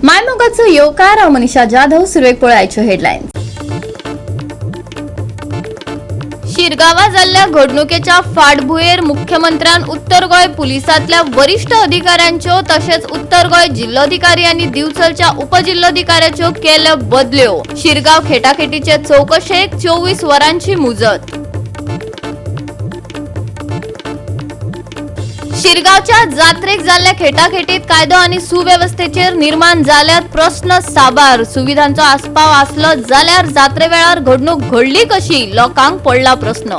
मायमोगाचो येवकार. हांव मनीषा जाधव. सुरवेक पळयाच्यो हेडलायन्स. शिरगांवा जाल्ल्या घडणुकेच्या फाटभुंयेर मुख्यमंत्र्यान उत्तर गोंय पुलिसांतल्या वरिश्ठ अधिकाऱ्यांच्यो तशेंच उत्तर गोंय जिल्लोधिकारी आनी दिवचलच्या उपजिल्लोधिकाऱ्याच्यो केल्यो बदल्यो. शिरगांव खेटाखेटीचे चौकशेक 24 वरांची मुजत. शिरगांवच्या जात्रेक जाल्ल्या खेटाखेटीत कायदो आनी सुवेवस्थेचेर निर्माण जाल्यात प्रस्न साबार. सुविधांचो आस्पाव आसलो जाल्यार जात्रे वेळार घडणूक घडली कशी, लोकांक पडला प्रस्न.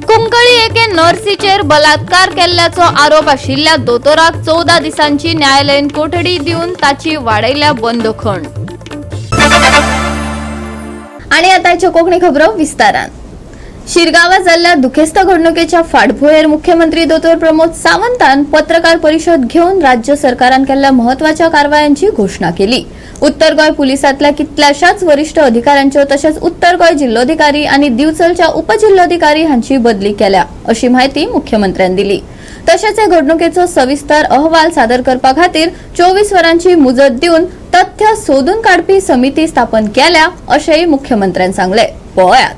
कुंकळी एके नर्सीचेर बलात्कार केल्ल्याचो आरोप आशिल्ल्या दोतोराक 14 दिसांची न्यायालयीन कोठडी दिवन ताची वाडयल्या बंदखण. आणि आतांच्यो कोंकणी खबरो विस्तारान. शिरगांवा जाल्ल्या दुखेस्त घडणुकेच्या फाटभुंयेर मुख्यमंत्री दोतोर प्रमोद सावंतान पत्रकार परिशद घेवन राज्य सरकारान केल्ल्या म्हत्वाच्या कारवायांची घोशणा केली. उत्तर गोंय पुलिसांतल्या कितल्याशाच वरिश्ठ अधिकाऱ्यांच्यो तशेंच उत्तर गोंय जिल्लोधिकारी आनी दिवचलच्या उपजिल्लोधिकारी हांची बदली केल्या, अशी म्हायती मुख्यमंत्र्यान दिली. तशेंच हे घडणुकेचो सविस्तर अहवाल सादर करपा खातीर 24 वरांची मुजत दिवन तथ्य सोदून काडपी समिती स्थापन केल्या, अशेंय मुख्यमंत्र्यान सांगलें. पळयात.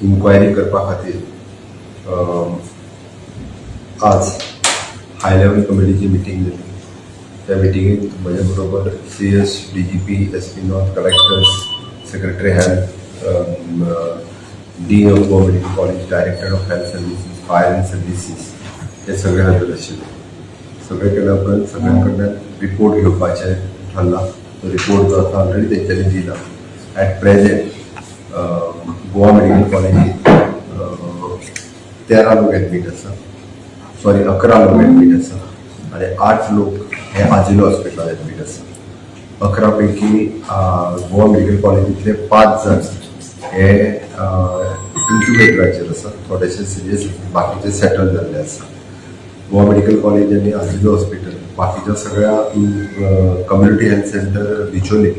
इन्क्वायरी करपा खातीर आज हाय लेवल कमिटीची मिटींग जाली. त्या मिटिंगेत म्हज्या बरोबर CS, DGP, SP North, collectors, secretary health, dean of Goa Medical College, director of health services, fire and services हे सगळे हजर आशिल्ले. सगळे केल्या उपरांत सगळ्यां कडल्यान रिपोर्ट घेवपाचें ठरला. तो रिपोर्ट जो आसा ऑलरेडी तेंच्यांनी दिला. ॲट प्रेझेंट गोवा मेडिकल कॉलेजीत 13 लोक एडमीट आसा, सॉरी, 11 लोक एडमीट आसा आनी आठ लोक हे आजिलो हॉस्पिटलात एडमीट आसा. 11 पैकी गोवा मेडिकल कॉलेजींतले पांच जाण हे इन्क्युबेटराचेर आसा. थोडेशे सिरियस, बाकीचे सेटल जाल्ले आसा. गोवा मेडिकल कॉलेज आनी आजिलो हॉस्पिटल, बाकीच्या सगळ्या कम्युनिटी हेल्थ सेंटर बिचोले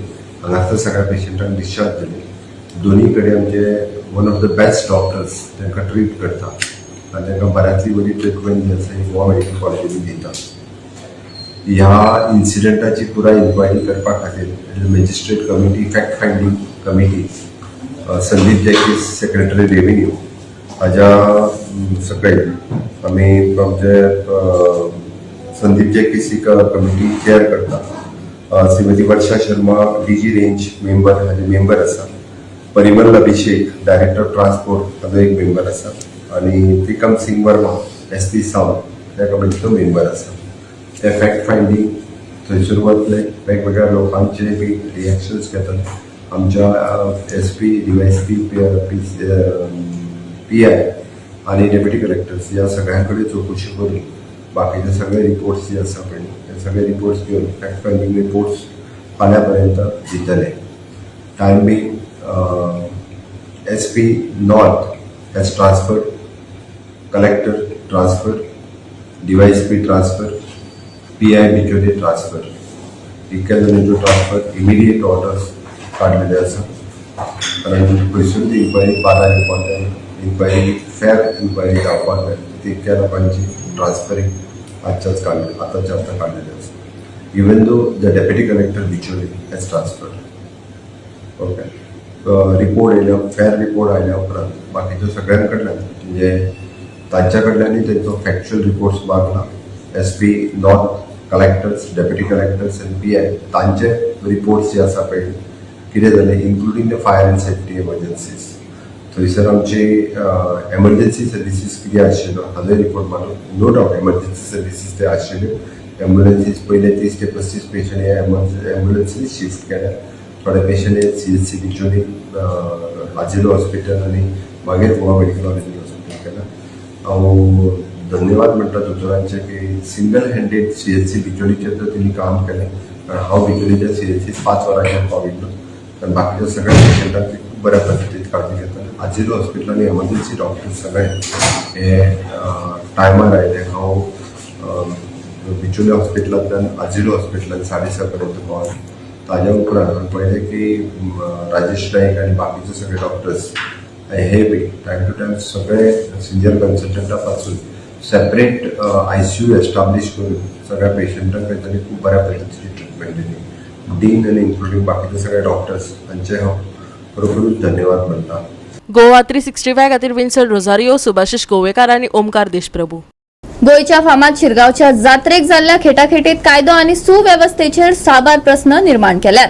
हांगासर सगळ्या पेशंटांक डिस्चार्ज दिले. दोन्ही कडेन आमचे one of the best doctors तांकां ट्रीट करता आनी तांकां बऱ्यांतली बरी ट्रिटमेंट जी आसा ही गोवा मेडिकल कॉलेजींनी दिता. ह्या इन्सिडंटाची पुराय इन्क्वायरी करपा खातीर magistrate committee, fact finding committee, Sandeep Jacques, secretary revenue हाज्या सकयल आमी आमचे संदीप जॅकीस ही कमिटी चेअर करता. श्रीमती वर्षा शर्मा, डीजी रेंज मेंबर, हाजे मेंबर आसा. परिमल अभिषेक, डायरेक्टर ट्रान्सपोर्ट, हाजो एक मेंबर आसा आनी त्रिकम सिंग वर्मा, एसपी सावथ, त्या कमिटीचो मेंबर आसा. ते फॅक्ट फायंडींग थंयसर वतले, वेगवेगळ्या लोकांचे बी रिएक्शन्स घेतले. आमच्या SP, DySP, PI आनी डेप्युटी कलेक्टर्स ह्या सगळ्यां कडेन चवकशी करून बाकीचे सगळे रिपोर्ट्स जे आसा पळय, ते सगळे रिपोर्ट्स घेवन फॅक्ट फायंडींग रिपोर्ट्स फाल्यां पर्यंत दितले. Time being, SP North has transferred, collector transfer, DySP transfer, PI Bicholim transfer. इतक्या जाणांच्यो ट्रान्सफर इमिडिएट ऑर्डर्स काडलेले आसा, कारण खंयसर ती इन्क्वायरी बादा येवपाक जाय, इन्क्वायरी फेर इन्क्वायरी जावपाक जाय. तितक्या लोकांची ट्रान्सफरींग आजच्याच काडले, आतांच्या आतां काडलेले आसा, even though the deputy collector Bicholim has transferred. Okay, report येयल्या, फेर रिपोर्ट आयल्या उपरांत बाकीच्या सगळ्यां कडल्यान, म्हणजे तांच्या कडल्यानूय तेंचो फॅक्च्युअल रिपोर्ट्स मागला. SP North, collectors, deputy collectors आनी पीआय तांचे रिपोर्ट्स जे आसा पळय, कितें जालें, including the fire and safety emergencies, थंयसर आमची एमर्जन्सी सर्विसीस कितें आशिल्ल्यो हाजोय रिपोर्ट मागला. नो डावट एमर्जन्सी सर्विसीस ते आशिल्ल्यो. एम्बुलन्सीस पयले 30 ते 35 पेशंट हे एम्बुलन्सीस शिफ्ट केल्या. थोडे पेशंट हे सीएचसी बिचोली, आजिलो हॉस्पिटल आनी मागीर गोवा मेडिकल कॉलेज हॉस्पिटल केला. हांव धन्यवाद म्हणटा दोतोरांचे की सिंगल हँडेड सीएचसी बिचोलीचेर तर तेणी काम केलें, कारण हांव बिचोलीच्या सीएचसी 5 वरांचेर पाविल्लो, कारण बाकीच्या सगळ्या पेशंटांक ते खूब बऱ्या पद्दतीन काळजी घेतात. आजिलो हॉस्पिटल आनी एमर्जन्सी डॉक्टर सगळे हे टायमार आयले. हांव बिचोली हॉस्पिटलांतल्यान आजिलो हॉस्पिटलान 6:30 पर्यंत पावलो. ताज्या उपरांत हांवें पळयलें की राजेश नाईक आनी बाकीचे सगळे डॉक्टर्स हे बी टायम टू टायम सगळे सिनियर कन्सल्टंटा पासून सेपरेट आयसीयू एस्टाब्लिश करून सगळ्या पेशंटांक तांणी खूब बऱ्या पद्दतीची ट्रिटमेंट दिली. डीन आनी इन्क्लुडींग बाकीचे सगळे डॉक्टर्स हांचे हांव खरोखरूच धन्यवाद मानता. गोवा 365 खातीर विन्सन रोजारियो, सुभाषिश गोवेकार आनी ओमकार देशप्रभू. गोंयच्या फामाद शिरगांवच्या जात्रेक जाल्ल्या खेटाखेटीत कायदो आनी सुवेवस्थेचेर साबार प्रस्न निर्माण केल्यात.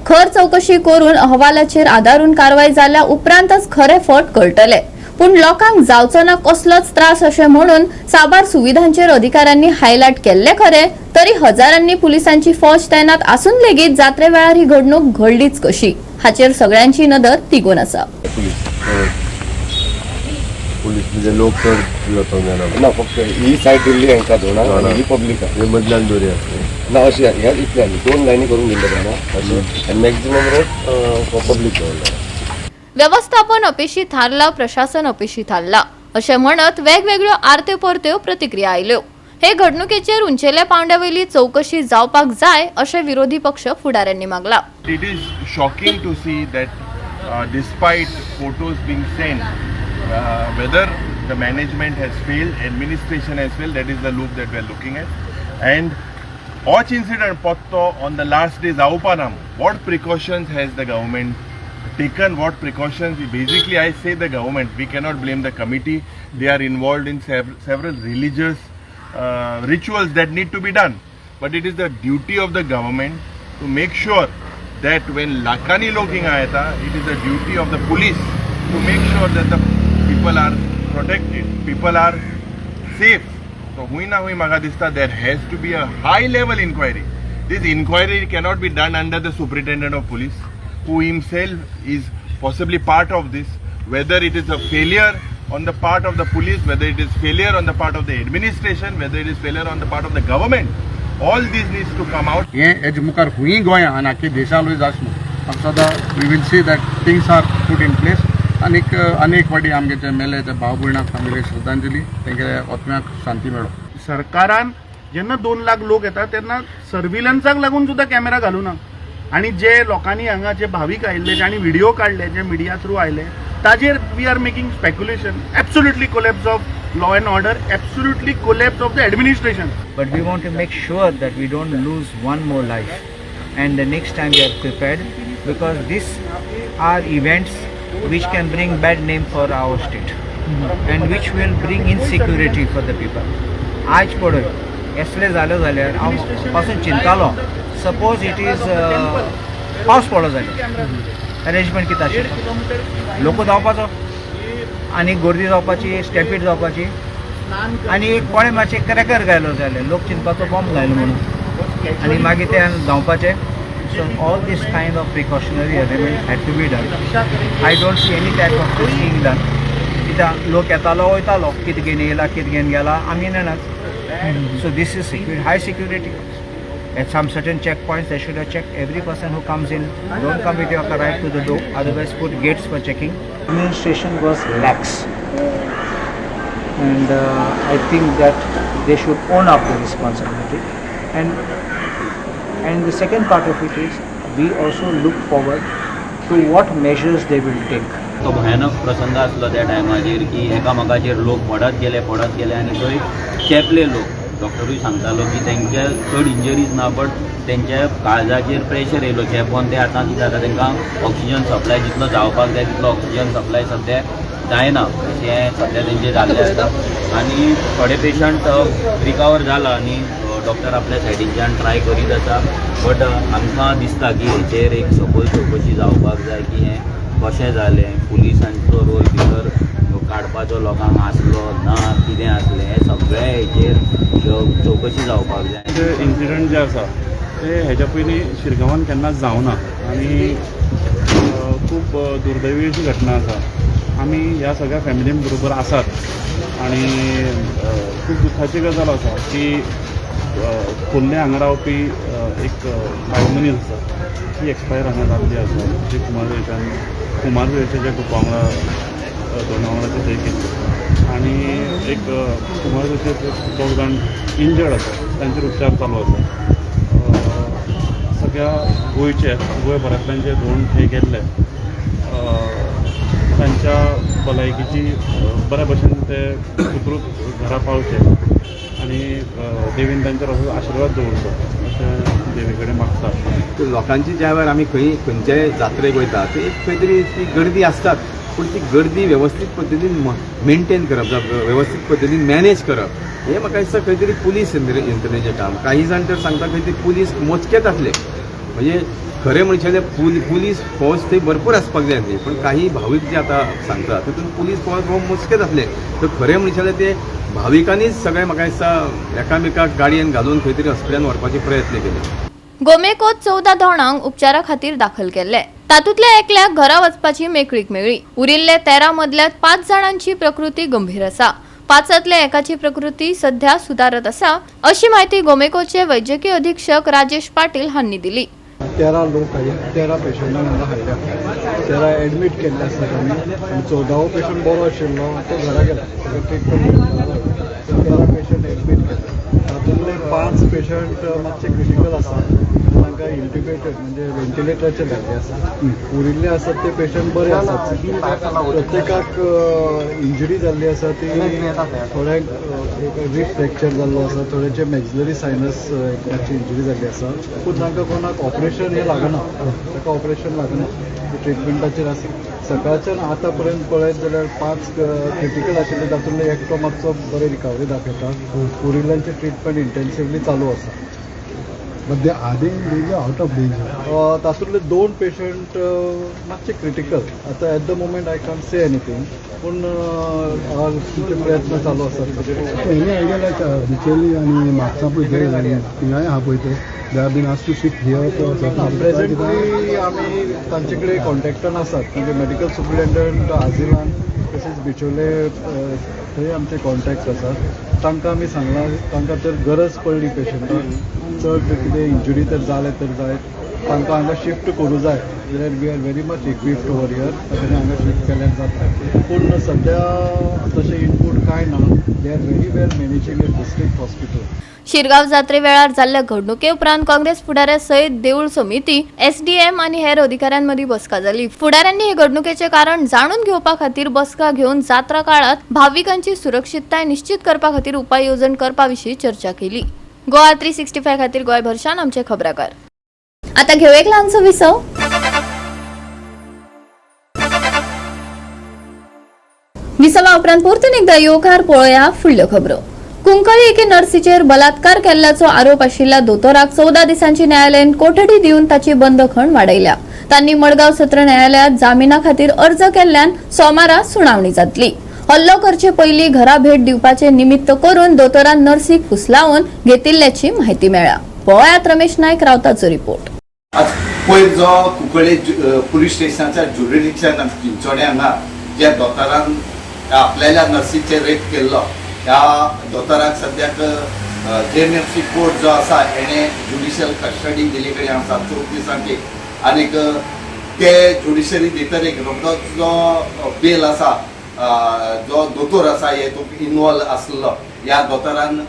खर चवकशी करून अहवालाचेर आदारून कारवाय जाल्या उपरांतच खरे फट कळटले. पूण लोकांक जावचो ना कसलोच त्रास अशें म्हणून साबार सुविधांचेर अधिकाऱ्यांनी हायलायट केल्ले खरे, तरी हजारांनी पुलिसांची फौज तैनात आसून लेगीत जात्रे वेळार ही घडणूक घडलीच कशी, हाचेर सगळ्यांची नदर तिगून आसा. पुलीस पुलीस म्हणजे लोक चड वचोंक जायना. ना, फक्त ही सायड दिल्ली हांकां दोना दोनां. आनी ही पब्लिक. म्हणजे मदल्यान दोरी आसली. ना, अशी ह्या इतले आनी दोन लायनी करून दिल्ले जाणा अशें आनी मॅक्झिमम रोड पब्लीक दवरला. व्यवस्थापन अपेशी थारला, प्रशासन अपेशी थारला अशें म्हणत वेगवेगळ्यो आरत्यो परत्यो प्रतिक्रिया आयल्यो. हे घडणुकेचेर उंचेल्या पावंड्यावयली चवकशी जावपाक जाय अशें विरोधी पक्ष फुडाऱ्यांनी मागला. It is shocking to see that despite photos being sent, whether the management has failed, administration has failed, that is the loop that we are looking at. And होच incident पत्तो on the last day जावपा, what precautions has the government taken, what precautions? Basically, I say the government, we cannot blame the committee. They are involved in several religious rituals that need to be done. But it is the duty of the government to make sure that when लाखांनी लोक हिंगा येता, it is the duty of the police to make sure that the people are protected, people are safe. So हुंय ना हुंय म्हाका दिसता there has to be a high level inquiry. This inquiry cannot be done under the superintendent of police, who himself is possibly part of this. Whether it is a failure on the part of the police, whether it is failure on the part of the administration, whether it is failure on the part of the government, all this needs to come out. हे हेजे मुखार खूंय गोंया आनी आख्खे देशांतूय जावचें न्हू. आमी सदां we will see that things are put in place. आनीक आनी एक फावटी आमगे जे मेले ते भाव भयणाक आमगेली श्रद्धांजली, तेंगे आत्म्याक शांती मेळो. सरकारान जेन्ना 2 लाख लोक येतात तेन्ना सर्विलन्साक लागून सुद्दां कॅमेरा घालूना आणि जे लोकांनी हांगा जे भावीक आयिल्ले, जांणी व्हिडिओ काडले, जे मिडिया थ्रू आयले, ताजेर we are making speculation. Absolutely collapse of law and order, absolutely collapse of the administration. But we want to make sure that we don't lose one more life, and the next time we are prepared, because these are events which can bring bad name for our state and which will bring insecurity for the people. आज पळय असले जालें जाल्यार हांव पासून चिंतालो, suppose it is पावस पडलो जाल्यार अरेंजमेंट कितें आशिल्लें? लोक धांवपाचो आनी गर्दी जावपाची, स्टॅम्पीड जावपाची. आनी एक कोणें मातशें क्रॅकर घायलो जाल्यार लोक चिंतपाचो बॉम्ब घायलो म्हणून आनी मागीर ते धांवपाचे. So all this kind of precautionary arrangement had to be done. I don't see any type of this being done. कित्याक लोक येतालो वयतालो, कितें घेवन येयला, कितें घेवन गेला, आमी नेणात. So this is high security. At some certain checkpoints, they should have checked every person who comes in. Don't come with your car right to the door. Otherwise, put gates for checking. Administration was lax, and I think that they should own up the responsibility. And the second part of it is we also look forward to what measures they will take. तो भयानक प्रसंग आसलो त्या टायमाचेर की एकामेकाचेर लोक पडत गेले, पडत गेले आनी थंय चेपले लोक. डॉक्टरूय सांगतालो की तेंच्या चड इंजरीज ना, बट तेंच्या काळजाचेर प्रेशर येयलो चेपोन. ते आतां कितें जाता, तांकां ऑक्सिजन सप्लाय जितलो जावपाक जाय तितलो ऑक्सिजन सप्लाय सद्या जायना, अशें सद्या तेंचें जाल्लें आसा. आनी थोडे पेशंट रिकवर जाला आनी डॉक्टर आपल्या सायडीच्यान ट्राय करीत आसा, बट आमकां दिसता की हेचेर एक सखोल चवकशी जावपाक जाय की हें कशें जालें, पुलिसांचो रोल भितर काडपाचो लोकांक आसलो ना, कितें आसलें, हें सगळें हेचेर चवकशी जावपाक जाय. जे इन्सिडंट जे आसा ते हेज्या पयलीं शिरगांवान केन्नाच जावना आनी खूब दुर्दैवी अशी घटना आसा. आमी ह्या सगळ्या फॅमिलीं बरोबर आसात आनी खूब दुख्खाची गजाल आसा की खोर्ले हांगा रावपी एक बायल मनीस आसा, ती एक्सपायर हांगा जाल्ली आसा, जी कुमारजुंवेच्यान कुमारजुंवेच्या ग्रुपा वांगडा, दोना वांगडा ते थंय गेल्ले आनी एक कुमारजुंवेचे दोग जाण इंजर्ड आसा, तांचेर उपचार चालू आसा. सगळ्या गोंयचे, गोंयभरांतल्यान जे धोंड थंय गेल्ले, तांच्या भलायकीची बऱ्या भशेन ते सुखरूप घरा पावचे आनी देवीन तांचेर असो आशिर्वाद दवरचो अशें देवी कडेन मागता. लोकांची ज्या वेळार आमी खंय खंयच्याय जात्रेक वयता थंय एक खंय तरी ती गर्दी आसतात, पूण ती गर्दी वेवस्थीत पद्दतीन मेनटेन करप जावं वेवस्थीत पद्दतीन मॅनेज करप हें म्हाका दिसता खंय तरी पुलीस यंत्रणेचें काम. काही जाण तर सांगता खंय तरी पुलीस मोजकेच आसले, म्हणजे खरें म्हणचें जाल्यार पुलीस फोर्स थंय भरपूर आसपाक जाय आसली, पूण काही भावीक जे आतां सांगता तितून पुलीस फोर्स हो मोजकेच आसले. तर खरें म्हणचें जाल्यार ते भाविकांनीच सगळें म्हाका दिसता एकामेकाक गाडयेन घालून खंय तरी हॉस्पिटलान व्हरपाचे प्रयत्न केले. गोमेकोत 14 जाणांक उपचारा खातीर दाखल केल्ले, तातूंतल्या एकल्याक घरा वचपाची मेकळीक मेळ्ळी. उरिल्ले 13 मदल्या 5 जाणांची प्रकृती गंभीर आसा. 5तल्या एकाची प्रकृती सध्या सुदारत आसा अशी म्हायती गोमेकोचे वैजकीय अधीक्षक राजेश पाटील हांणी दिली. 13 लोक 13 पेशंटांक हांगा हाडल्या, 13 एडमीट केल्ले आसात आमी आनी 14वो पेशंट बरो आशिल्लो तो घरा गेला, ताका ट्रिटमेंट 13 पेशंट एडमीट केले. तातूंतले 5 पेशंट मातशे क्रिटिकल आसा, तांकां इंट्युबेटेड म्हणजे व्हेंटिलेटराचेर घाल्ले आसा. उरिल्ले आसात ते पेशंट बरे आसात. प्रत्येकाक इंजुरी जाल्ली आसा, ती थोड्यांक रिब फ्रॅक्चर जाल्लो आसा, थोड्यांचे मॅक्सिलरी सायनस एक मातशी इंजुरी जाल्ली आसा, पूण तांकां कोणाक ऑपरेशन हें लागना, ताका ऑपरेशन लागना, ट्रिटमेंटाचेर आसा. सकाळच्यान आतां पर्यंत पळयत जाल्यार 5 क्रिटिकल आशिल्ले, तातूंतलो एकटो मातसो बरे रिकवरी दाखयता, उरिल्ल्यांचे ट्रिटमेंट इंटेन्सिवली चालू आसा. But they are they in danger, out of danger? तातूंतले 2 पेशंट मातशे क्रिटिकल आतां. At the moment I can't say anything, पूण तुमचे प्रयत्न चालू आसात. एनी आयडिया लायक बिचोली आनी म्हापसा पळय थिंगाय आहा पळय ते they have been asked to shift here for presently आमी तांचे कडेन कॉन्टेक्टान आसात, म्हणजे मेडिकल सुप्रिंटेंडंट आझिलान तशेंच बिचोले थंय आमचे कॉन्टेक्ट आसात. तांकां आमी सांगलां, तांकां जर गरज पडली पेशंटाक चड कितें इंजुरी तर जालें तर जायत, तांकां हांगा शिफ्ट करूं जाय जाल्यार we are very much equipped over here, तांणी हांगा शिफ्ट केल्यार जाता. पूण सद्या तशें इनपूट कांय ना. They are very well managing a district hospital. Shirgaon जात्रे वेळार जाल्ल्या घडणुके उपरांत काँग्रेस फुडाऱ्या सयत देऊळ समिती, एसडीएम आनी हेर अधिकाऱ्यांमदीं बसका जाली. फुडाऱ्यांनी हे घडणुकेचें कारण जाणून घेवपा खातीर बसका घेवन जात्रा काळात भाविकांची सुरक्षितताय निश्चित करपा खातीर उपाय येवजण करपा विशीं चर्चा केली. गोवा 365 खातीर गोंयभरच्यान आमचे खबराकार. आता घेऊ एक ल्हानसो विसव. विसवा उपरांत परतून एकदा येवकार पळोवया फुडल्यो खबरो. कुंकळी एके नर्सीचेर बलात्कार केल्ल्याचो आरोप आशिल्ल्या दोतोराक 14 दिसांची न्यायालयीन कोठडी दिवन ताची बंदखण वाडयल्या. तांणी मडगांव सत्र न्यायालयात जामिना खातीर अर्ज केल्ल्यान सोमारा सुनावणी जातली. हल्लो करचे पयलीं घरा भेट दिवपाचे निमित्त करून दोतोरान नर्सीक फुसलावन घेतिल्ल्याची म्हायती मेळ्ळ्या. पळयात रमेश नायक रावताचो रिपोर्ट. आज पयर जो कुंकळे पुलीस स्टेशनाच्या ज्युरिडिक्शन चिंचोणे हांगा ज्या दोतोरान आपल्याल्या नर्सीचेर रेप केल्लो ह्या दोतोराक सद्याक JMFC court जो आसा हेणे ज्युडिशियल कस्टडी दिल्ली कडेन आसा 14 दिसांची, आनीक ते ज्युडिशरी दितरीक रोखडोच जो बेल आसा जो दोतोर आसा हेतूंत इनवॉल्व आसलो ह्या दोतोरान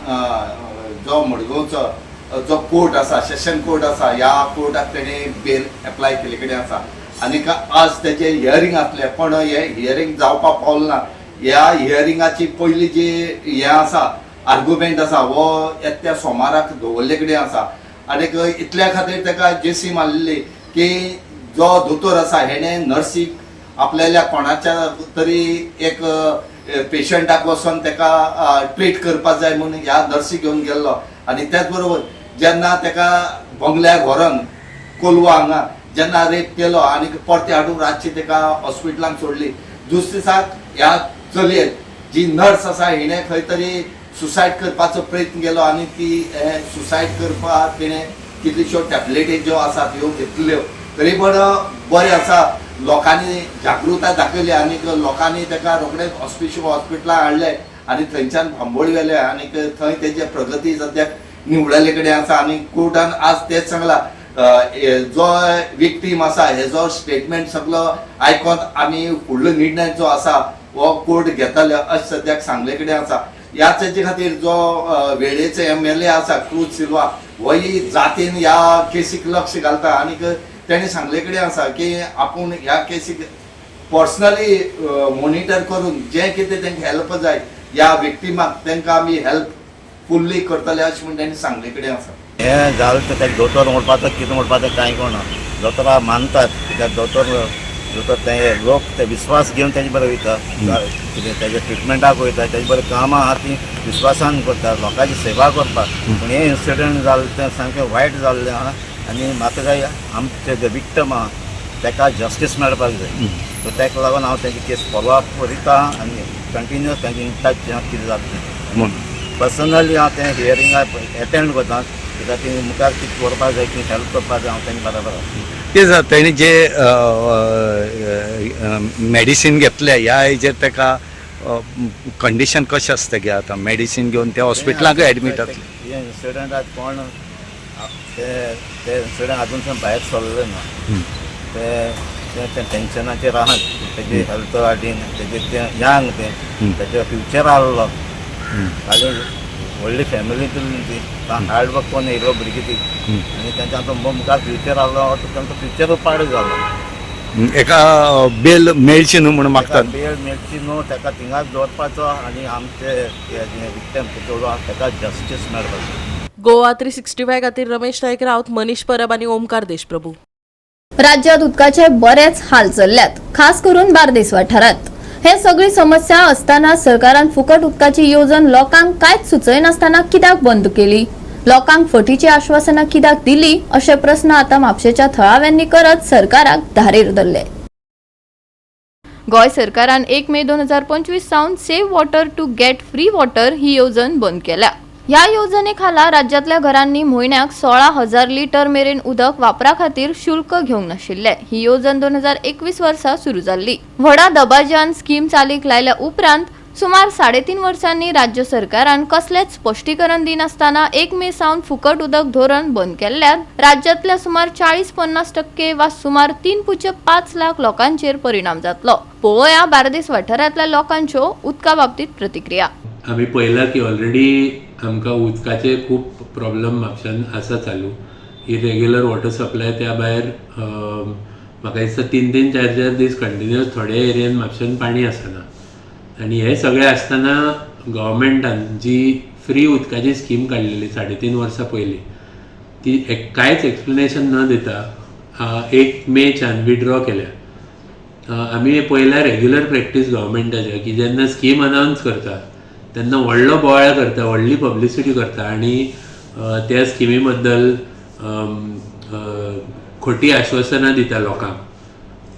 जो मडगांवचो जो कोर्ट आसा सेशन कोर्ट आसा ह्या कोर्टाक तेणें बेल एप्लाय केल्ले कडेन आसा. आनीक आज तेजें हियरींग आसलें, पण हें हियरींग जावपाक पावलें ना. ह्या हियरिंगाची पयली जी हें आसा आर्ग्युमेंट आसा हो येत्या सोमाराक दवरले कडेन आसा. आनीक इतल्या खातीर ताका जेसी मारलेली की जो दोतोर आसा हेणें नर्सीक आपल्याल्या कोणाच्या तरी एक पेशंटाक वचोन ताका ट्रीट करपाक जाय म्हणून ह्या नर्सीक घेवन गेल्लो. आनी त्याच बरोबर जेन्ना ताका बंगल्यार व्हरोन कोलवा हांगा जेन्ना रेप केलो आनी परते हाडून रातची ताका हॉस्पिटलान सोडली, दुसरे दिसाक ह्या चलयेन जी नर्स आसा हिणें खंय तरी सुसायड करपाचो प्रयत्न केलो आनी ती सुसायड करपाक तिणें कितल्योश्यो टॅबलेटी ज्यो आसा त्यो घेतल्यो. तरी पण बरें आसा लोकांनी जागृताय दाखयली आनी लोकांनी ताका रोखडेच हॉस्पिटलान हाडलें आनी थंयच्यान बांबोळी व्हेलें आनी थंय तेजे प्रगती सद्याक निवळले कडेन आसा. आनी कोर्टान आज तेच सांगलां जो विक्टीम आसा हेजो स्टेटमेंट सगलो आयकोन आमी फुडलो निर्णय जो आसा हो कोर्ट घेतले अशें सद्याक सांगले कडेन आसा. ह्याच हेचे खातीर जो वेळेचो MLA आसा क्रूज सिल्वा होय जातीन ह्या केसीक लक्ष घालता आनी तेणें सांगले कडेन आसा की आपूण ह्या केसीक पर्सनली मॉनिटर करून जें कितें तांकां हेल्प जाय ह्या विक्टिमाक तांकां आमी हेल्प फुल्ली करतले अशें म्हूण तांणी सांगले कडेन आसा. हें जालें तर ताका दोतोर म्हणपाचो कितें म्हणपाचें कांय कळना. दोतोरा मानतात कित्याक दोतोर दोतोर ते लोक ते विस्वास घेवन तेजे बरोबर वयता, कितें तेजे ट्रिटमेंटाक वयता, तेजे बरोबर कामां आहा तीं विस्वासान करता, लोकांची सेवा करपाक. पूण हें इन्सिडंट जालें तें सामकें वायट जाल्लें आहा आनी म्हाका जाय आमचे जे विक्टम आहा ताका जस्टीस मेळपाक जाय. सो ताका लागून हांव तेजी केस फॉलो अप करीता आनी कंटिन्युअस तांचे इन टच कितें जाता तें पर्सनली हांव तें हियरिंगाक एटेंड करता, कित्याक ती मुखार कितें करपाक जाय, कितें हेल्प करपाक जाय, हांव तेंचे बराबर आसा. तें जाता तेणी जे मेडिसीन घेतले ह्या हेजेर ताका कंडिशन कशें आसता तेगे आतां मेडिसीन घेवन ते हॉस्पिटलाकूय एडमीट जातले. हे इन्सिडंटाक कोण ते ते इन्सिडंट आजून सावन भायर सरले ना, ते ते टेंशनाचेर आहात. तेजे हेल्थ हाडीन तेजे तें यंग तें तेजे फ्युचर आहलो, आनी व्हडली फॅमिली दिल्ली ती हार्ड वर्क करून येयलो भुरगीं ती आनी तेंच्या आतां मुखार फ्युचर आहलो, तांचो फ्युचर पाड जालो. एका बेल मेळची न्हू म्हणून मागतात. बेल मेळची न्हू, ताका थिंगाच दवरपाचो आनी आमचे विक्टम चेडूं आहा ताका जस्टीस मेळपाचो. गोवा 365 खातीर रमेश नायक राऊत, मनीष परब आनी ओमकार देशप्रभू. राज्यात उदकाचे बरेच हाल चल्ल्यात, खास करून बार्देस वाठारात. हे सगळी समस्या असताना सरकारान फुकट उदकाची येवजण लोकांक कांयच सुचयनासतना कित्याक बंद केली, लोकांक फटीची आश्वासनां कित्याक दिली, अशे प्रस्न आतां म्हापशेच्या थळाव्यांनी करत सरकाराक धारेर धरले. गोंय सरकारान 1 मे 2025 सावन save water to get free water ही येवजण बंद केल्या. ह्या येवजणे खाला राज्यांतल्या घरांनी म्हयन्याक 16,000 लिटर मेरेन उदक वापरा खातीर शुल्क घेवंक नाशिल्लें. ही येवजण 2021 वर्सा सुरू जाल्ली. व्हडा दबाज्यान स्कीम चालीक लायल्या उपरांत सुमार 3.5 वर्सांनी राज्य सरकारान कसलेंच स्पश्टीकरण दिनासतना 1 मे सावन फुकट उदक धोरण बंद केल्ल्यान राज्यांतल्या सुमार 40-50% वा सुमार 3.5 लाख लोकांचेर परिणाम जातलो. पळोवया बार्देस वाठारांतल्या लोकांच्यो उदका बाबतीत प्रतिक्रिया. आमी पळयलां की ऑलरेडी आमकां उदकाचे खूब प्रॉब्लम म्हापशान आसा चालू, इरेग्युलर वॉटर सप्लाय, त्या भायर म्हाका दिसता 3-3, 4-4 दीस कंटिन्युअस थोडे एरियन म्हापशान पाणी आसना. आनी हे सगळें आसतना गव्हर्मेंटान जी फ्री उदकाची स्कीम काडलेली 3.5 वर्सां पयलीं, ती कांयच एक्सप्लेनेशन न दिता 1 मेच्यान विड्रॉ केल्या. आमी पळयल्या रेग्युलर प्रॅक्टीस गव्हर्मेंटाच्या की जेन्ना स्कीम अनावन्स करता तेन्ना व्हडलो बोवाळ करता, व्हडली पब्लिसिटी करता आनी त्या स्किमी बद्दल खोटी आश्वासनां दिता लोकांक.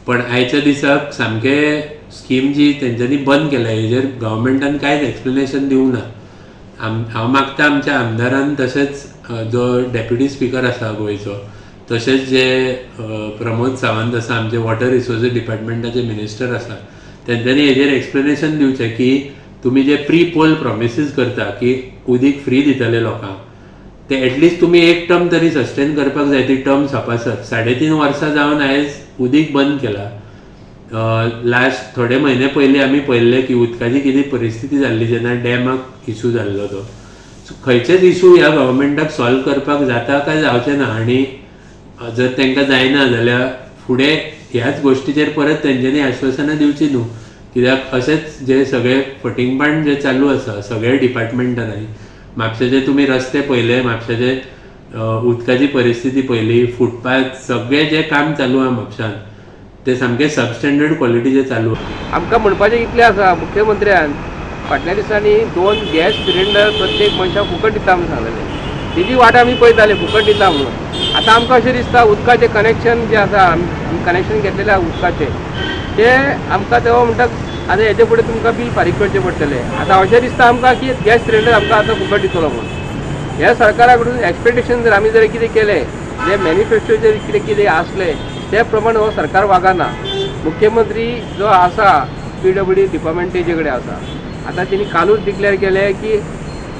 पण आयच्या दिसाक सामकें स्कीम जी तेंच्यांनी बंद केल्या हेजेर गव्हर्मेंटान कांयच एक्सप्लेनेशन दिवंक ना. हांव मागता आमच्या आमदारान तशेंच जो डेप्युटी स्पिकर आसा गोंयचो, तशेंच जे प्रमोद सावंत आसा आमचे वॉटर रिसोर्सीस डिपार्टमेंटाचे मिनिस्टर आसा, तेंच्यांनी हेजेर एक्सप्लेनेशन दिवचें की तुमी जे प्री पोल प्रॉमिसीस करता की उदीक फ्री दितले लोकांक, ते एटलिस्ट तुमी एक टर्म तरी सस्टेन करपाक जाय. ती टर्म सोंपासर 3.5 वर्सां जावन आयज उदीक बंद केला. लास्ट थोडे म्हयने पयलीं आमी पळयल्लें की उदकाची कितें परिस्थिती जाल्ली जेन्ना डॅमाक इशू जाल्लो तो. सो खंयचेच इशू ह्या गव्हर्मेंटाक सॉल्व करपाक जाता काय जावचें ना, आनी जर तांकां जायना जाल्यार फुडें ह्याच गोश्टीचेर परत तेंच्यांनी आश्वासनां दिवचीं न्हू, कित्याक अशेंच जे सगळे फटींगपण जे चालू आसा सगळे डिपार्टमेंटांनी. म्हापशेचे तुमी रस्ते पळयले, म्हापशेचे उदकाची परिस्थिती पळयली, फुटपाथ सगळें जें काम चालू आहा म्हापशान ते सामकें सबस्टँडर्ड क्वॉलिटीचें चालू आहा. आमकां म्हणपाचें इतलें आसा, मुख्यमंत्र्यान फाटल्या दिसांनी 2 गॅस सिलिंडर प्रत्येक मनशाक फुकट दिता म्हणून सांगलेलें, तेजी वाट आमी पळयताले फुकट दिता म्हणून. आतां आमकां अशें दिसता उदकाचें कनेक्शन जें आसा, आमी कनेक्शन घेतलेलें आसा उदकाचें, तें आमकां तेव्हा म्हणटा आतां हेजे फुडें तुमकां बील फारीक करचें पडटलें. आतां अशें दिसता आमकां की गॅस सिलिंडर आमकां आतां फुकट दितलो म्हणून. ह्या सरकारा कडून एक्सपेक्टेशन जर आमी जर कितें केलें, जे मॅनिफेस्टोचेर कितें कितें आसलें ते प्रमाण हो सरकार वागना. मुख्यमंत्री जो आसा PWD department तेजे कडेन आसा. आतां तेणी कालूच डिक्लेर केलें की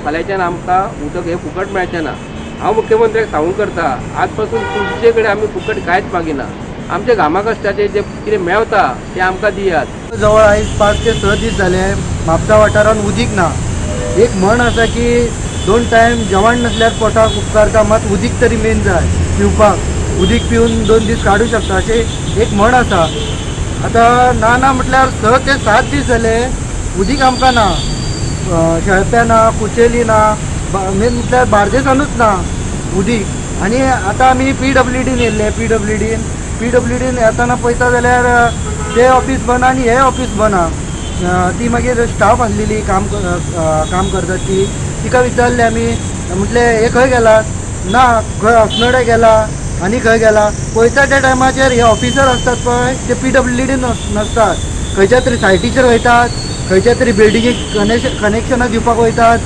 फाल्यांच्यान आमकां उदक हें फुकट मेळचें ना. हांव मुख्यमंत्र्याक सांगूंक करता, आज पासून तुमचे कडेन आमी फुकट कांयच मागिना, आमच्या घामा कश्टाचें जें कितें मेळता तें आमकां दियात. जवळ आयज 5 ते 6 दीस जाले म्हापसा वाठारांत उदीक ना. एक म्हण आसा की 2 टायम जेवण नासल्यार पोटाक उपकारता, मात उदीक तरी मेन जाय पिवपाक. उदीक पिवन 2 दीस काडूं शकता अशें एक म्हण आसा. आतां ना ना म्हटल्यार 6 ते 7 दीस जाले उदीक आमकां ना, शेळप्या ना, कुचेली ना, मेन म्हटल्यार बार्देसानूच ना उदीक. आनी आतां आमी PWDन येयल्ले, PWDन येतना पळयता जाल्यार ते ऑफिस बंद आनी हे ऑफिस बंद आहा. ती मागीर स्टाफ आसलेली काम करतात ती, तिका विचारले आमी, म्हटलें हे खंय गेला ना, खंय अस्नोडे गेला आनी खंय गेला. पळयता त्या टायमाचेर हे ऑफिसर आसतात पळय ते PWD नासतात, खंयच्या तरी सायटीचेर वयतात, खंयच्या तरी बिल्डिंगेक कनेक्शनां दिवपाक वयतात.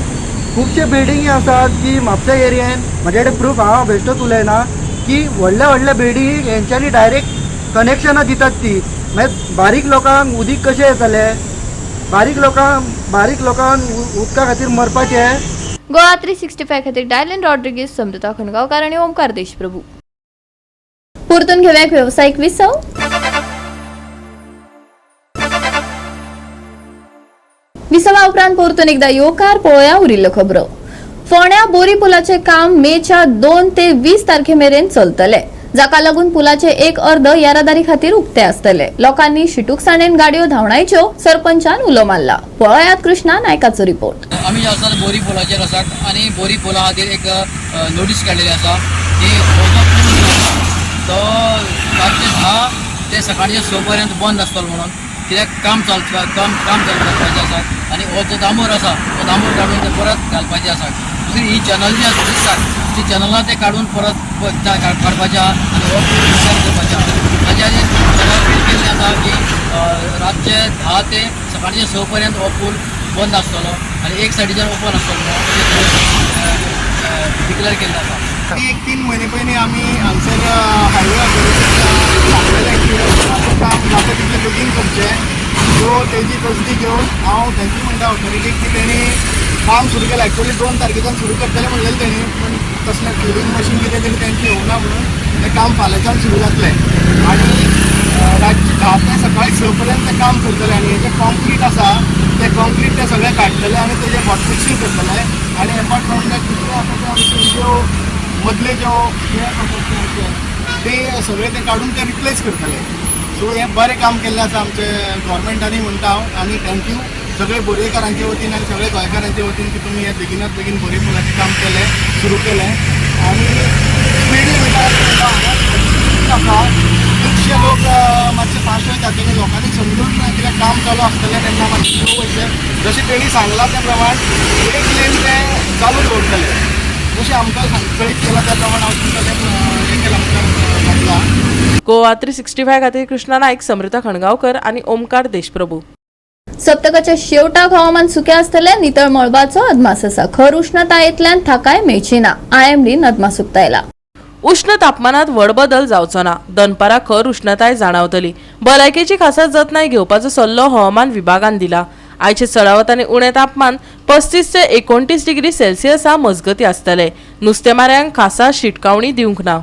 खुबशे बिल्डिंगी आसात की म्हापसा एरियेन, म्हजे कडेन प्रूफ हांव बेश्टोच उलयना, की व्हडल्या व्हडल्या बिल्डिंगीक हेंच्यांनी डायरेक्ट कनेक्शनां दितात ती. मागीर बारीक लोकांक उदीक कशें येतलें? बारीक लोकांक उदका खातीर मरपाचें. गोवा 365 खातीर डायलन रॉड्रिगीज, समृता खणगांवकार आनी ओमकार देशप्रभू. परतून घेवया एक वेवसायीक विसव. विसवा उपरांत परतून एकदा येवकार. पळोवया उरिल्ल्यो खबरो. फोंड्या बोरी पुलाचे काम मेच्या 2 ते 20 तारखे मेरेन चलतले, जाका लागून पुलाचे एक अर्द येरादारी खातीर उक्ते आसतले. लोकांनी शिटूकसाणेन गाडयो धांवडायच्यो सरपंचान उलो मारला. पळयात कृष्णा नायकाचो रिपोर्ट. आमी आसा बोरी पुलाचेर आसात आनी बोरी पुला खातीर एक नोटीस काडलेली आसा की हो जो पूल तो रातचे 10 ते सकाळचे 6 पर्यंत बंद आसतलो म्हणून, कित्याक काम चलपाचें आसा आनी हो जो दांबोर आसा तो दांबोर काडून ते परत घालपाचे आसा. दुसरी ही चॅनल जी आसा दिसतात ती चॅनलां ते काडून परत काडपाचे आहा आनी हो पूल रिपेर करपाचे आहा. ताच्या आनी अपील केल्लें आसा की रातचे 10 ते सकाळचे 6 पर्यंत हो पूल बंद आसतलो आनी एक सायडीच्यान ओपन आसतलो म्हणून डिक्लेअर केल्लें आसा. एक 3 म्हयने पयलीं आमी हांगसर हायवे ऑथॉरिटीच्या सांगलेलें की काम जाता तितलें बेगीन करचें. सो तेजी तसदी घेवन हांव thank you म्हणटा ऑथॉरिटीक की तेणी काम सुरू केलें. एक्चुअली 2 तारखेच्यान सुरू करतलें म्हणलेलें तेणी, पूण तसलें फिलिंग मशीन कितें तरी तेंचें येवना ना म्हणून तें काम फाल्यांच्यान सुरू जातलें आनी रातचें 10 ते सकाळी 6 पर्यंत तें काम करतलें. आनी हें जें कॉन्क्रीट आसा तें कॉन्क्रीट तें सगळें काडटलें आनी तेजें हॉट मिक्सींग करतलें. आनी एपार्ट फ्रॉम that दुसरें आसा तें आमच्यो ज्यो मदले ज्यो हे आसा ते सगळे ते काडून ते रिप्लेस करतले. सो हें बरें काम केल्लें आसा आमचे गव्हर्मेंटांनी म्हणटा हांव. आनी thank you सगळे बोरयेकारांचे वतीन आनी सगळे गोंयकारांचे वतीन की तुमी हें बेगिनात बेगीन बोरये पुलाचें काम केलें, सुरू केलें. आनी स्पीड लिमिटा आसा, खुबशे लोक मातशे फास्ट वयता, तेणी लोकांनी समजून कित्याक काम चालू आसतलें तेन्ना मातशें स्लो वयचें. जशें तेणी सांगलां त्या प्रमाण एक लेन ते चालू दवरतले, जशें आमकां कळीत केलां त्या प्रमाण हांव तुमकां तें हें केलां मुखार. गोवा 365 खातीर कृष्णा नायक, समृता खणगांवकर आनी ओमकार देशप्रभू. सप्तकाच्या शेवटाक हवामान सुकें आसतलें. नितळ मळबाचो अदमास आसा. खर उष्णतायेंतल्यान थाकाय मेळची ना, IMDन अदमास उक्तायला. उष्ण तापमानात व्हड बदल जावचो ना. दनपारा खर उष्णताय जाणावतली. भलायकेची खासा जतनाय घेवपाचो सल्लो हवामान विभागान दिला. आयचे चडावत आनी उणें तापमान 35 ते 29 डिग्री सेल्सियसा मजगती आसतले. नुस्तेमाऱ्यांक खासा शिटकावणी दिवंक ना.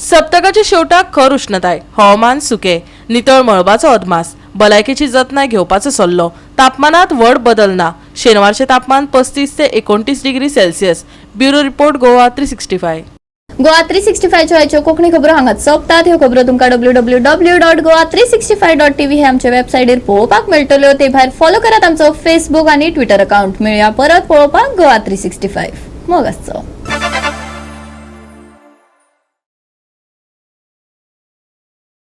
सप्तकाच्या शेवटाक खर उष्णताय, हवामान सुकें, नितळ मळबाचो अदमास, भलायकेची जतनाय घेवपाचो सल्लो. तापमानात व्हड बदल ना. शेनवारचें तापमान 35 ते 29 degree Celsius. Bureau report, Goa 365. Goa 365 च्यो कोंकणी खबरो हांगाच सोंपतात. ह्यो खबरो तुमकां www.goa365.tv हे आमच्या वेबसायटीर पळोवपाक मेळटल्यो. ते भायर फॉलो करात आमचो फेसबूक आनी ट्विटर अकाउंट. मेळया परत पळोवपाक गोवा 365. मोग आसचो.